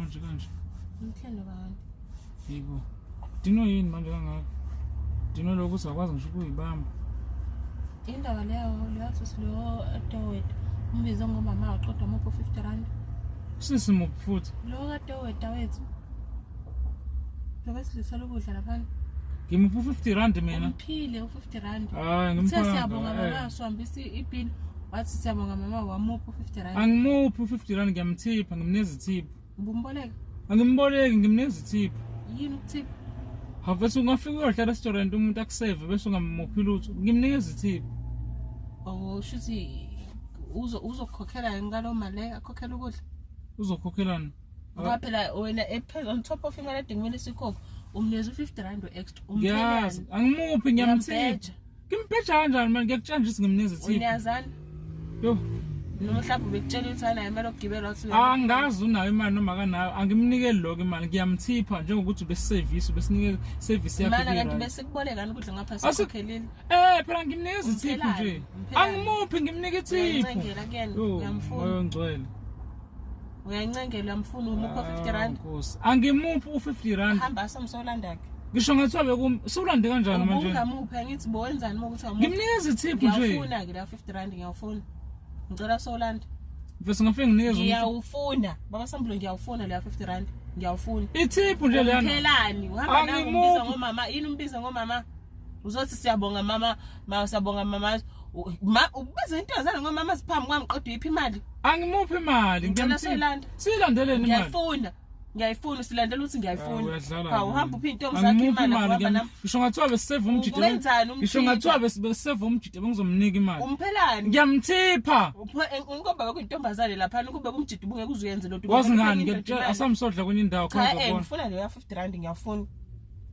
manje kanje? Umhlelo bani? Yebo. Dino yini manje kangaka? Dino lokhu uzakwazi ngisho ukuyibamba. Indaba leyo leyo sisi lo adowethu umbize ngomama waqeda umupha 50 rand. Sisi muphi futhi? Lo kadowethu wethu. Lo besidlisela ukudla laphana. Ngimuphi 50 rand mina? Umphile u50 rand. Hayi Uthe ngimphanga. siyabonga mama sihambisa ibhili. Wathi siyabonga mama wamupha u50 rand. Angimuphi u50 rand ngiyamthipha ngimnikeza ithiphu. Ubumboleka Angimboleki ngimnikeza ithiphu. yini ukuthipha? Hawu ungafika uyodla restaurant umuntu akuseve bese ungamuphi lutho. Ngimnikeza ithiphu. Oh shuthi uzo uzokukhokhela yini ngalo mali leyo akhokhela ukudla. Uzokhokhelana. Ngoba phela wena on top of imali ade kumele sikhokhe umnikeza u50 rand we-extra Ngiyazi umphelani. angimuphi ngiyamthipha. Uyambheja. Ngimbheja kanjani manje ngiyakutshela nje ukuthi ngimnikeza ithiphu. Uniyazana? Yo. Noma mhlawumbe ubekutshela ukuthi anayo imali yokugibela wathi Angazi unayo imali noma akanayo angimnikeli lokho imali ngiyamthipha njengokuthi ubesevisi ubesinike service yakhe Imali kanti ibi-right. besikuboleka ukudla ngapha Asi- sikhokhelile. Phela ngimnikeza ithiphu Umphelani, nje. umphelani. Angimuphi ngimnika ithiphu. Uyancengela kuyena, Yo, uyamfuna. moya ongcwele. Uyancengela uyamfuna umupha 50 Ah, rand. Nkosi. Angimuphi u50 rand. Hamba asamsolanda ke. Ngisho ngathiwa bekum sewulande kanjani manje? Ubungamuphi angithi bowenzani uma ukuthi awumuphi. Ngimnikeza ithiphu nje. Ngiyawufuna ke la 50 rand ngiyawufuna. Ngicela solanda. Mfethu ngafike nginikeze umuntu Ngiyawufuna. Baba Sambulo ngiyawufuna la 50 rand. Ngiyawufuna. ithiphu nje leyana. Umphelani uhamba nawe Angimuphi. umbiza ngomama yini umbiza ngomama uzothi siyabonga mama ma siyabonga mama ma ubiza intombazane ngomama siphambi kwami qeda uyiphi imali Angimuphi imali Ngicela ngiyamthipha. soyilanda. Siyilandeleni imali. ngiyayifuna ngiyayifuna silandela ukuthi Ah, ngiyayifuna uyadlala hawu wena. uhamba uphi intombi zakho Angimuphi imali imali uhamba ngiyam- nami Ngisho ngathiwa besiseva umjide. Wenzani Ngisho umthipha? ngathiwa besiseva umjide bengizomnika imali. umphelani Ngiyamthipha. Unkomba bekuyintombazane laphana ukube kumjidi ubungeke uze uyenze loo nto. Wazi Ubungeke ngani upheke ngiyakutshela indoda imali. asamsodla kwenye indawo Cha khona eh uzobona. ngifuna leya 50 rand ngiyafuna.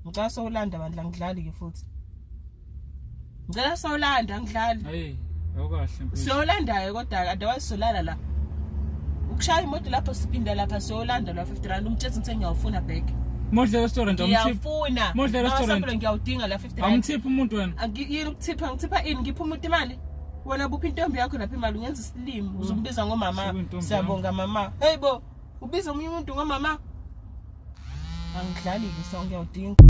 Ngicela sowulanda bandla ngidlali ke futhi. Ngicela sowulanda ngidlali. Hey, awukahle mfethu. Siyolandayo kodwa otherwise solala la. Ukushaya imoto lapho siphinda lapha siyolanda la 50 rand umtshela ukuthi ngiyawufuna back. Modle restaurant awumthiphi. Ngiyawufuna. Modle restaurant. Sambulo ngiyawudinga la 50 rand. Awumthiphi umuntu wena. Yini ukuthipha ngithipha ini ngipha umuntu imali. Wena buphi intombi yakho lapha imali ungenza isilimi uzumbiza ngomama. Sekuyintombi Siyabonga mama. Hey bo, ubiza omunye umuntu ngomama. Angidlali ke so ngiyawudinga.